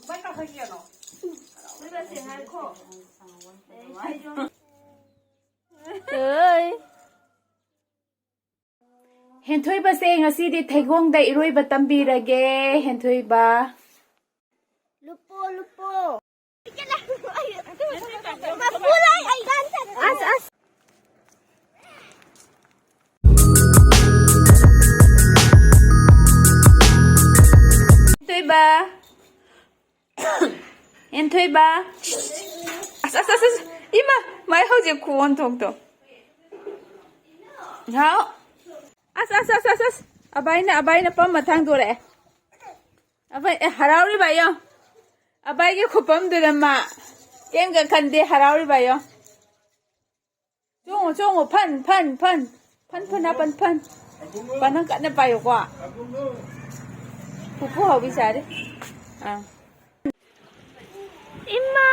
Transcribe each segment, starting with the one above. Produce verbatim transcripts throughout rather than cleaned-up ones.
ꯃꯩ ꯀꯥꯈꯠꯈꯤꯒꯅꯣ꯫ ꯅꯣꯏ ꯃꯁꯦ ꯉꯥꯏꯈꯣ꯫ ꯑꯩ ꯁꯤꯁꯨ ꯑꯣꯏ꯫ ꯍꯦꯟꯊꯣꯏꯕꯁꯦ ꯉꯁꯤꯗꯤ ꯊꯩꯒꯣꯡꯗ ꯏꯔꯣꯏꯕ ꯇꯝꯕꯤꯔꯒꯦ, ꯍꯦꯟꯊꯣꯏꯕ꯫ ꯂꯨꯞꯄꯣ, ꯂꯨꯞꯄꯣ꯫ ꯃꯄꯨ ꯂꯥꯏ ꯑꯩꯒꯥꯟ ꯆꯠꯈ꯭ꯔꯦ꯫ ꯑꯁ, ꯑꯁ꯫ ꯍꯦꯟꯊꯣꯏꯕ꯫ ꯍꯦꯟꯊꯣꯏꯕ꯫ ꯑꯁ, ꯑꯁ, ꯑꯁ, ꯑꯁ꯫ ꯏꯃꯥ, ꯃꯥꯏ ꯍꯧꯖꯤꯛ ꯈꯨꯑꯣꯟ ꯊꯣꯛꯇꯣ꯫ ꯍꯥꯎ꯫ ꯑꯁ, ꯑꯁ, ꯑꯁ, ꯑꯁ, ꯑꯁ꯫ ꯑꯕꯥꯏꯅ, ꯑꯕꯥꯏꯅ ꯄꯝꯃ ꯊꯥꯡꯗꯣꯔꯛꯑꯦ꯫ ꯑꯕꯥꯏ, ꯑꯦ, ꯍꯔꯥꯎꯔꯤꯕ ꯌꯣ꯫ ꯑꯕꯥꯏꯒꯤ ꯈꯨꯄꯝꯗꯨꯗ ꯃꯥ ꯀꯩꯝꯒ ꯈꯟꯗꯦ, ꯍꯔꯥꯎꯔꯤꯕ ꯌꯣ꯫ ꯆꯣꯡꯉꯣ, ꯆꯣꯡꯉꯣ, ꯐꯟ, ꯐꯟ, ꯐꯟ꯫ ꯐꯟ, ꯐꯟ, ꯐꯟ, ꯐꯟ꯫ ꯄꯥ, ꯅꯪ ꯀꯟꯅ ꯄꯥꯏꯌꯨꯀꯣ꯫ ꯄꯨꯄꯨ ꯍꯧꯕꯤ ꯆꯥꯔꯦ꯫ ꯑꯥ꯫ ꯏꯃꯥ!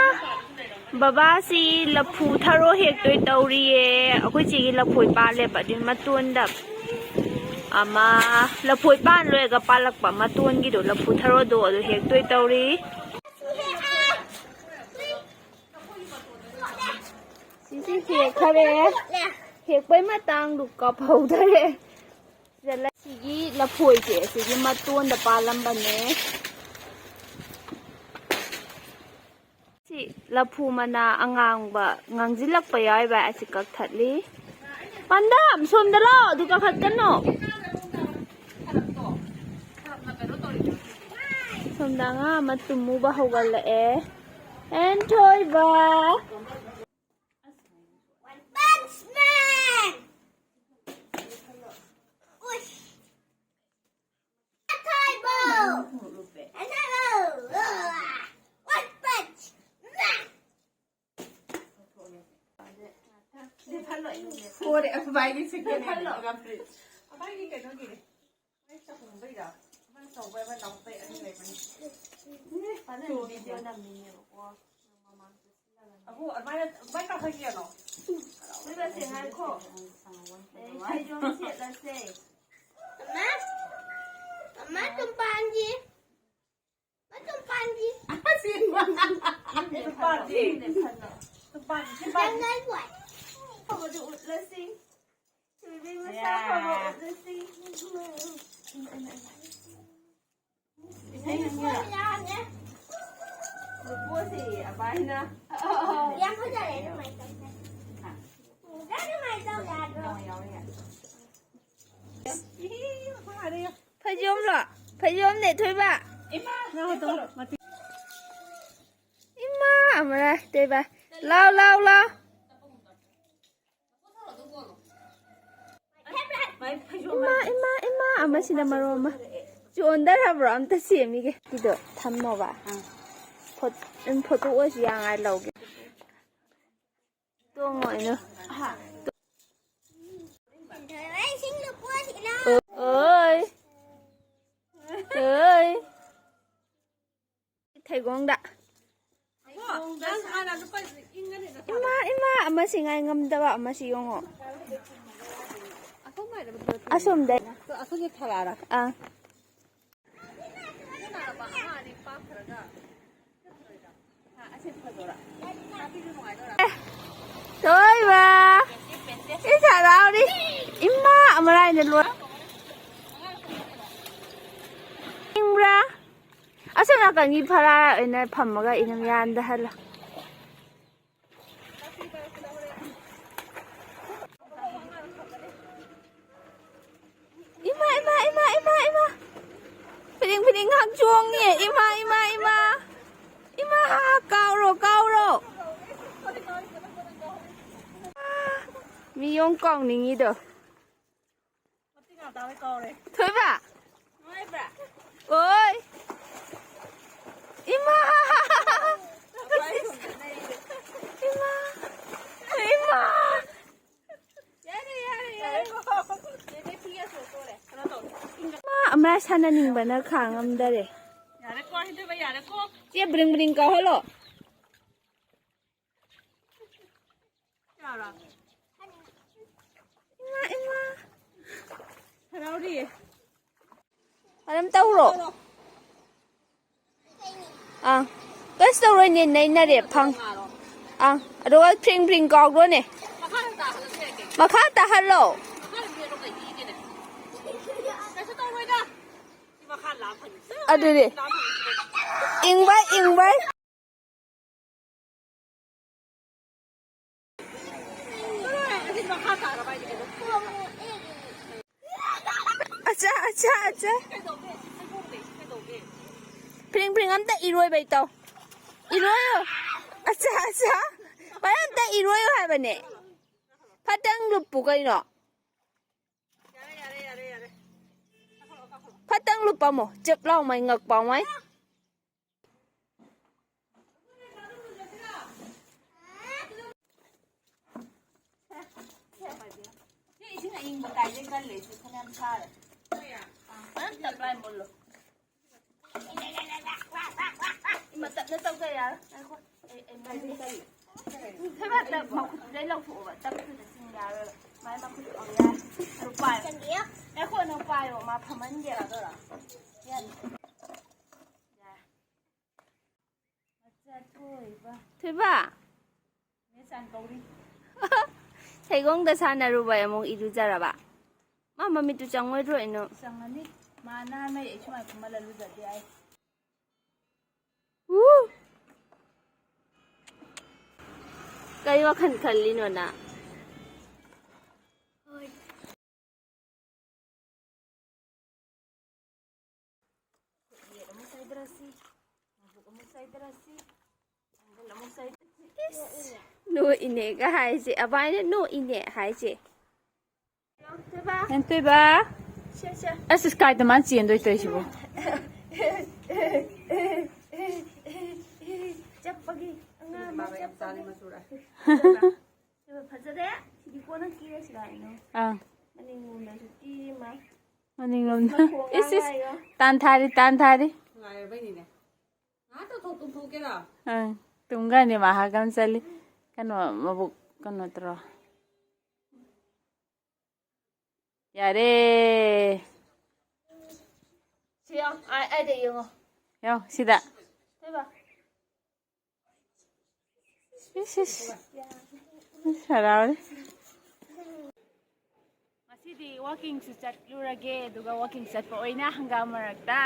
ꯕꯕꯥꯁꯤ ꯂꯐꯨ ꯊꯔꯣ ꯍꯦꯛꯇꯣꯏ ꯇꯧꯔꯤꯌꯦ꯫ ꯑꯩꯈꯣꯏ ꯆꯦꯒꯤ ꯂꯐꯣꯏ ꯄꯥꯜꯂꯦꯕ, ꯑꯗꯨꯏ ꯃꯇꯣꯟꯗ ꯑꯃ ꯂꯐꯣꯏ ꯄꯥꯟ ꯂꯣꯏꯔꯒ ꯄꯥꯜꯂꯛꯄ ꯃꯇꯣꯟꯒꯤꯗꯣ, ꯂꯐꯨ ꯊꯔꯣꯗꯣ, ꯑꯗꯨ ꯍꯦꯛꯇꯣꯏ ꯇꯧꯔꯤ꯫ ꯁꯤꯁꯤ ꯍꯦꯛꯈꯔꯦ꯫ ꯍꯦꯛꯄꯩ ꯃꯇꯥꯡꯗꯨ ꯀꯥꯞꯍꯧꯗꯔꯦ꯫ ꯁꯤꯗ ꯂꯩ-, ꯁꯤꯒꯤ ꯂꯐꯣꯏꯁꯦ ꯁꯤꯒꯤ ꯃꯇꯣꯟꯗ ꯄꯥꯜꯂꯝꯕꯅꯦ꯫ ꯁꯤ ꯂꯐꯨ ꯃꯅꯥ ꯑꯉꯥꯡꯕ ꯉꯥꯡꯁꯤꯜꯂꯛꯄ ꯌꯥꯎꯏꯕ, ꯑꯁꯤ ꯀꯛꯊꯠꯂꯤ꯫ ꯄꯥꯟꯗꯝ, ꯁꯣꯝꯗ ꯂꯥꯛꯑꯣ, ꯑꯗꯨ ꯀꯥꯈꯠꯀꯅꯣ꯫ ꯁꯣꯝꯗ ꯑꯉꯥꯡ ꯑꯃ ꯇꯨꯝꯃꯨꯕ ꯍꯧꯒꯠꯂꯛꯑꯦ꯫ ꯍꯦꯟꯊꯣꯏꯕ꯫ One Punch Man! Ush! One Punch Man! ꯍꯣꯔꯦ, ꯑꯩꯈꯣꯏ ꯕꯥꯏꯒꯤ ꯁꯦꯀꯦꯟ ꯍꯦꯟ ꯒꯝꯕ꯭ꯔꯤꯠ꯫ ꯑꯕꯥꯏꯒꯤ ꯀꯩꯅꯣꯒꯤꯅꯦ꯫ ꯃꯣꯏ ꯆꯥꯛꯈꯨꯝꯗꯩꯔ? ꯑꯃ ꯆꯥꯎꯕ ꯑꯃ ꯅꯥꯎꯄꯩ ꯑꯅꯤ ꯂꯩꯕꯅꯤ꯫ ꯐꯖꯅ ꯚꯤꯗꯤꯑꯣ ꯅꯝꯃꯤꯅꯦꯕꯀꯣ꯫ ꯃꯃꯥꯡ ꯆꯠꯁꯤꯜꯂꯒꯅꯦ꯫ ꯑꯕꯨ, ꯑꯗꯨꯃꯥꯏꯅ, ꯑꯗꯨꯃꯥꯏꯅ ꯀꯥꯈꯠꯈꯤꯒꯅꯣ꯫ ꯅꯣꯏ ꯃꯁꯦ ꯉꯥꯏꯈꯣ꯫ ꯑꯦ, ꯐꯩꯖꯣꯝ ꯁꯦꯠꯂꯁꯦ꯫ ꯃꯃꯥ, ꯃꯃꯥ, ꯇꯨꯝꯄꯥꯟꯒꯤ꯫ ꯃꯥ ꯇꯨꯝꯄꯥꯟꯒꯤ꯫ ꯅꯨꯄꯥꯗꯤ꯫ ꯅꯨꯄꯥꯗꯤ꯫ ꯅꯨꯄꯥꯗꯤ꯫ ꯐꯕꯗꯨ ꯎꯠꯂꯁꯤ꯫ ꯊꯣꯏꯕꯤ ꯃꯁꯥ ꯐꯕ ꯎꯠꯂꯁꯤ꯫ ꯏꯁꯩ ꯉꯪꯉꯤꯔꯣ? ꯂꯨꯄꯣꯁꯦ ꯑꯕꯥꯏꯅ꯫ ꯌꯥꯝ ꯐꯖꯔꯦ ꯑꯗꯨꯃꯥꯏꯅ ꯇꯧꯁꯦ꯫ ꯑꯗꯨꯃꯥꯏꯅ ꯇꯧ ꯌꯥꯗ꯭ꯔꯣ? ꯐꯩꯖꯣꯝꯂꯣ? ꯐꯩꯖꯣꯝꯅꯦ ꯊꯣꯏꯕ꯫ ꯏꯃꯥ! ꯏꯃꯥ! ꯑꯃꯔꯥ ꯇꯣꯏꯕ꯫ ꯂꯥꯎ ꯂꯥꯎ ꯂꯥꯎ꯫ ꯏꯃꯥ ꯏꯃꯥ ꯏꯃꯥ ꯑꯃꯁꯤꯅ ꯃꯔꯣꯟ ꯑꯃ꯫ ꯆꯣꯟꯗꯔꯕ꯭ꯔꯣ? ꯑꯝꯇ ꯁꯦꯝꯃꯤꯒꯦ꯫ ꯁꯤꯗꯣ ꯊꯝꯃꯣꯕ꯫ ꯐꯣꯠ-, ꯎꯝ, ꯐꯣꯇꯣ ꯑꯣꯏꯁꯨ ꯌꯥꯉꯥꯏ ꯂꯧꯒꯦ꯫ ꯇꯣꯡꯉꯣ ꯑꯩꯅ꯫ ꯑꯣꯏ꯫ ꯑꯣꯏ꯫ ꯊꯩꯒꯣꯡꯗ꯫ ꯏꯃꯥ ꯏꯃꯥ ꯑꯃꯁꯤ ꯉꯥꯏ ꯉꯝꯗꯕ ꯑꯃꯁꯤ ꯌꯦꯡꯉꯣ꯫ ꯑꯁꯣꯝꯗ꯫ ꯑꯥ꯫ ꯇꯣꯏꯕ꯫ ꯏꯁ ꯍꯔꯥꯎꯔꯤ꯫ ꯏꯃꯥ ꯑꯃꯔꯥꯏꯅ ꯂꯣꯏ꯫ ꯏꯪꯕ꯭ꯔꯥ? ꯑꯁꯣꯝ ꯅꯥꯀꯟꯒꯤ ꯐꯔꯥ ꯑꯣꯏꯅ ꯐꯝꯃꯒ ꯏꯅꯝ ꯌꯥꯟꯗꯍꯜꯂꯣ꯫ ꯏꯃꯥ ꯏꯃꯥ ꯏꯃꯥ ꯏꯃꯥ ꯏꯃꯥ꯫ ꯐꯤꯗꯤꯡ ꯐꯤꯗꯤꯡ ꯉꯥꯏꯍꯥꯛ ꯆꯣꯡꯉꯦ꯫ ꯏꯃꯥ ꯏꯃꯥ ꯏꯃꯥ꯫ ꯏꯃꯥ ꯀꯥꯎꯔꯣ ꯀꯥꯎꯔꯣ꯫ ꯃꯤ ꯌꯣꯡ ꯀꯥꯎꯅꯤꯡꯉꯤꯗꯣ꯫ ꯊꯣꯏꯕ꯫ ꯑꯣꯏ꯫ ꯏꯃꯥ꯫ ꯏꯃꯥ꯫ ꯏꯃꯥ꯫ ꯏꯃꯥ ꯑꯃ ꯁꯥꯟꯅꯅꯤꯡꯕꯅ ꯈꯥꯡꯉꯝꯗꯔꯦ꯫ ꯌꯥꯔꯦꯀꯣ, ꯍꯦꯟꯊꯣꯏꯕ, ꯌꯥꯔꯦꯀꯣ꯫ ꯆꯦ ꯕ꯭ꯔꯤꯡ ꯕ꯭ꯔꯤꯡ ꯀꯥꯎꯍꯜꯂꯣ꯫ ꯌꯥꯔꯣ? ꯏꯃꯥ, ꯏꯃꯥ꯫ ꯍꯔꯥꯎꯔꯤꯌꯦ꯫ ꯑꯗꯨꯝ ꯇꯧꯔꯣ꯫ ꯑꯥ꯫ ꯑꯁ, ꯇꯧꯔꯣꯏꯅꯦ, ꯅꯩꯅꯔꯦ, ꯐꯪ꯫ ꯑꯪ, ꯑꯗꯨꯒ ꯐ꯭ꯔꯤꯡ ꯐ꯭ꯔꯤꯡ ꯀꯥꯎꯈ꯭ꯔꯣꯅꯦ꯫ ꯃꯈꯥ ꯇꯥꯍꯜꯂꯣ꯫ ꯑꯗꯨꯗꯤ ꯏꯪꯕ, ꯏꯪꯕ꯫ ꯑꯆꯥ, ꯑꯆꯥ, ꯑꯆꯥ꯫ ꯐ꯭ꯔꯤꯡ ꯐ꯭ꯔꯤꯡ ꯑꯝꯇ ꯏꯔꯣꯏꯕꯩ ꯇꯧ꯫ ꯏꯔꯣꯏꯌꯣ꯫ ꯑꯆꯥ, ꯑꯆꯥ꯫ ꯚꯥꯏ, ꯑꯝꯇ ꯏꯔꯣꯏꯌꯣ ꯍꯥꯏꯕꯅꯦ꯫ ꯐꯠꯇꯪ ꯂꯨꯞꯄꯨ ꯀꯩꯅꯣ꯫ ꯐꯠꯇꯪ ꯂꯨꯞꯄꯝꯃꯣ꯫ ꯆꯞ ꯂꯥꯎ ꯃꯩ ꯉꯛ ꯄꯥꯎ ꯃꯩ꯫ ꯁꯤ ꯏꯁꯤꯡ ꯑꯏꯪꯕ ꯀꯥꯏꯗꯩ ꯀꯜꯂꯦ? ꯁꯤ ꯐꯅꯌꯥꯝ ꯁꯥꯔꯦ꯫ ꯑ, ꯐꯖꯅ ꯇꯞ ꯂꯥꯏ ꯃꯨꯜꯂꯣ꯫ ꯏꯃ, ꯇꯞꯅ ꯇꯧꯗ ꯌꯥꯔꯣꯏ꯫ ꯉꯥꯏꯈꯣ꯫ ꯑꯩ, ꯑꯩ ꯃꯩ ꯃꯨꯠꯊꯠꯂꯤ꯫ ꯊꯣꯏꯕ, ꯇꯞ ꯃꯈꯨꯠꯇꯨꯗꯩ ꯂꯧꯊꯣꯛꯑꯣꯕ꯫ ꯇꯞꯇꯨꯗ ꯆꯤꯡ ꯌꯥꯔꯣꯏꯕ꯫ ꯃꯥꯏ ꯃꯈꯨꯠꯇꯨ ꯑꯃꯨꯛ ꯌꯥꯔꯦ꯫ ꯑꯗꯨ ꯄꯥꯏꯌꯣ꯫ ꯉꯥꯏꯈꯣ, ꯅꯪ ꯄꯥꯏꯌꯣ꯫ ꯃꯥ ꯐꯝꯍꯟꯒꯦ꯫ ꯌꯥꯅꯤ꯫ ꯌꯥꯔꯦ꯫ ꯃꯆꯥ ꯊꯣꯏꯕ꯫ ꯊꯣꯏꯕ꯫ ꯃꯦꯆꯥꯟ ꯀꯧꯔꯤ꯫ ꯁꯩꯒꯣꯡꯗ ꯁꯥꯟꯅꯔꯨꯕ ꯑꯃꯨꯛ ꯏꯔꯨꯖꯔꯕ? ꯃꯥ ꯃꯃꯤꯠꯇꯨ ꯆꯪꯉꯣꯏꯗ꯭ꯔꯣ ꯏꯅꯣ? ꯆꯪꯉꯅꯤ꯫ ꯃꯥ ꯅꯍꯥꯟ ꯃꯩ ꯑꯩ ꯁꯨꯃꯥꯏꯅ ꯐꯝꯍꯜꯂ ꯂꯨꯖꯗꯦ ꯑꯩ꯫ ꯎ! ꯀꯩ ꯋꯥꯈꯜ ꯈꯜꯂꯤꯅꯣ ꯅꯪ? ꯌꯦꯠ ꯑꯃꯨꯛ ꯆꯥꯏꯗꯔꯁꯤ, ꯃꯕꯨꯛ ꯑꯃꯨꯛ ꯆꯥꯏꯗꯔꯁꯤ, ꯄꯥꯡꯒꯜ ꯑꯃꯨꯛ ꯆꯥꯏꯗꯔꯁꯤ꯫ ꯏꯁ, ꯅꯣꯛꯏꯅꯦꯒ ꯍꯥꯏꯁꯦ, ꯑꯕꯥꯏꯅ ꯅꯣꯛꯏꯅꯦ ꯍꯥꯏꯁꯦ꯫ ꯍꯦꯟꯇꯣꯏꯕ꯫ ꯁꯦ, ꯁꯦ꯫ ꯑꯁ, ꯑꯁ, ꯀꯥꯏꯗ ꯃꯥꯅ ꯆꯦꯟꯗꯣꯏ ꯇꯧꯔꯤꯁꯤꯕꯣ? ꯆꯞꯄꯒꯤ ꯑꯉꯥꯡ ꯑꯃ ꯆꯞꯄꯒꯤ꯫ ꯐꯖꯕ, ꯐꯖꯔꯦ꯫ ꯁꯤꯗꯤ ꯀꯣꯟꯅ ꯀꯦꯔꯁꯤꯔꯥ ꯍꯥꯏꯅꯣ? ꯑꯥ꯫ ꯃꯅꯤꯡꯂꯣꯝꯗꯁꯨ ꯀꯦꯔꯤ ꯃꯥ꯫ ꯃꯅꯤꯡꯂꯣꯝꯗ꯫ ꯃꯈꯣꯡ ꯏꯁ, ꯏꯁ꯫ ꯉꯥꯡꯉꯥꯏꯌꯣ꯫ ꯇꯥꯟꯊꯥꯔꯤ, ꯇꯥꯟꯊꯥꯔꯤ꯫ ꯉꯥꯏꯔꯕꯩꯅꯤꯅꯦ꯫ ꯉꯥꯏꯍꯥꯛ ꯇꯧꯊꯣꯛ ꯇꯨꯝꯊꯣꯛꯀꯦꯔꯣ? ꯑꯪ꯫ ꯇꯨꯝꯒꯅꯤ ꯃꯥ ꯍꯥꯒꯝ ꯆꯜꯂꯤ꯫ ꯀꯩꯅꯣ, ꯃꯕꯨꯛ ꯀꯩꯅꯣ ꯇꯧꯔꯣ꯫ ꯌꯥꯔꯦ꯫ ꯁꯤ ꯌꯦꯡꯉꯣ, ꯑꯥ, ꯑꯩꯗ ꯌꯦꯡꯉꯣ꯫ ꯌꯦꯡꯉꯣ, ꯁꯤꯗ꯫ ꯁꯤꯕ꯫ ꯏꯁ, ꯏꯁ꯫ ꯏꯁ, ꯍꯔꯥꯎꯔꯦ꯫ ꯉꯁꯤꯗꯤ ꯋꯥꯀꯤꯡꯁꯨ ꯆꯠꯂꯨꯔꯒꯦ, ꯑꯗꯨꯒ ꯋꯥꯀꯤꯡ ꯆꯠꯄ ꯑꯣꯏꯅ ꯍꯪꯒꯥꯝ ꯃꯔꯛꯇ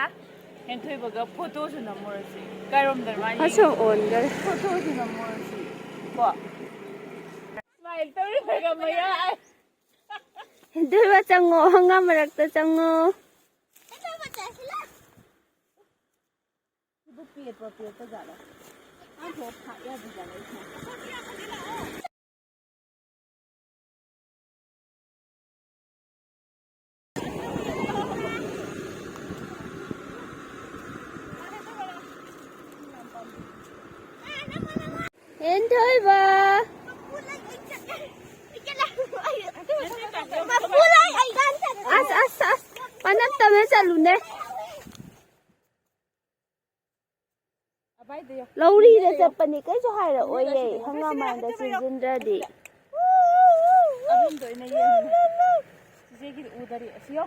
ꯍꯦꯟꯊꯣꯏꯕꯒ ꯐꯣꯇꯣꯁꯨ ꯅꯝꯃꯨꯔꯁꯤ꯫ ꯀꯥꯏꯔꯣꯝꯗ ꯃꯥ ꯌꯦꯡꯉꯤ? ꯑꯁꯣꯝ ꯑꯣꯟꯈꯔꯦ꯫ ꯐꯣꯇꯣꯁꯨ ꯅꯝꯃꯨꯔꯁꯤ ꯀꯣ꯫ ꯁ꯭ꯃꯥꯏꯜ ꯇꯧꯔꯤꯕꯒ ꯃꯌꯥꯏ꯫ ꯍꯦꯟꯊꯣꯏꯕ ꯆꯪꯉꯣ, ꯍꯪꯒꯥꯝ ꯃꯔꯛꯇ ꯆꯪꯉꯣ꯫ ꯁꯤꯕꯨ ꯄꯦꯠꯄ꯭ꯔꯣ, ꯄꯦꯠꯇ ꯖꯥꯠꯂꯣ? ꯑꯥ, ꯊꯣꯛ ꯐꯥꯛ ꯌꯥꯗ ꯖꯥꯠꯂꯣ, ꯑꯩ ꯈꯪꯗꯦ꯫ ꯍꯦꯟꯊꯣꯏꯕ꯫ ꯑꯁ, ꯑꯁ, ꯑꯁ꯫ ꯄꯅꯞ ꯇꯝꯅ ꯆꯠꯂꯨꯅꯦ꯫ ꯂꯧꯔꯤꯗ ꯆꯠꯄꯅꯤ, ꯀꯩꯁꯨ ꯍꯥꯏꯔꯛꯑꯣꯏꯌꯦ, ꯍꯪꯒꯥꯝ ꯃꯔꯛꯇ ꯆꯦꯟꯁꯤꯟꯗ꯭ꯔꯗꯤ꯫ ꯑꯗꯨꯝꯗꯣ ꯑꯩꯅ ꯌꯦꯡꯉꯤꯅꯦ꯫ ꯆꯤꯆꯦꯒꯤꯗꯤ ꯎꯗꯔꯤ꯫ ꯑꯁꯤ ꯌꯣ꯫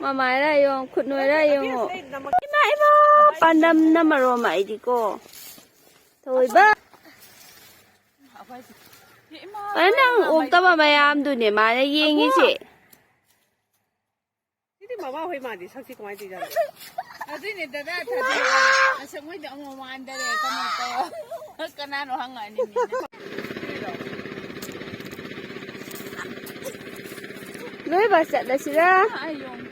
ꯃꯃꯥꯏꯔ ꯌꯦꯡꯉꯣ, ꯈꯨꯠ ꯅꯣꯏꯔ ꯌꯦꯡꯉꯣ꯫ ꯏꯃꯥ, ꯏꯃꯥ, ꯄꯥꯟꯗꯝꯅ ꯃꯔꯣꯝ ꯑꯃ ꯑꯩꯗꯤꯀꯣ꯫ ꯊꯣꯏꯕ꯫ ꯑ, ꯅꯪ ꯑꯣꯛꯇꯕ ꯃꯌꯥꯝꯗꯨꯅꯦ ꯃꯥꯅ ꯌꯦꯡꯉꯤꯁꯦ꯫ ꯁꯤꯗꯤ ꯃꯃꯥ ꯍꯣꯏ ꯃꯥꯟꯗꯦ, ꯁꯛꯁꯤ ꯀꯃꯥꯏꯅ ꯇꯧꯔꯤꯖꯥꯠꯅꯣ? ꯑꯗꯨꯏꯅꯦ ꯗꯗꯥ ꯊꯥꯗꯣꯛꯑꯒ ꯑꯁꯦꯡꯕꯩꯗꯤ ꯑꯃꯨꯛ ꯃꯥꯟꯗꯔꯦ, ꯀꯩꯅꯣ ꯇꯧ꯫ ꯀꯅꯥꯅꯣ ꯍꯪꯉꯛꯑꯅꯤ ꯃꯤꯅ꯫ ꯅꯣꯏ ꯕꯁ ꯆꯠꯂꯁꯤꯔ? ꯑꯩ ꯌꯣꯡ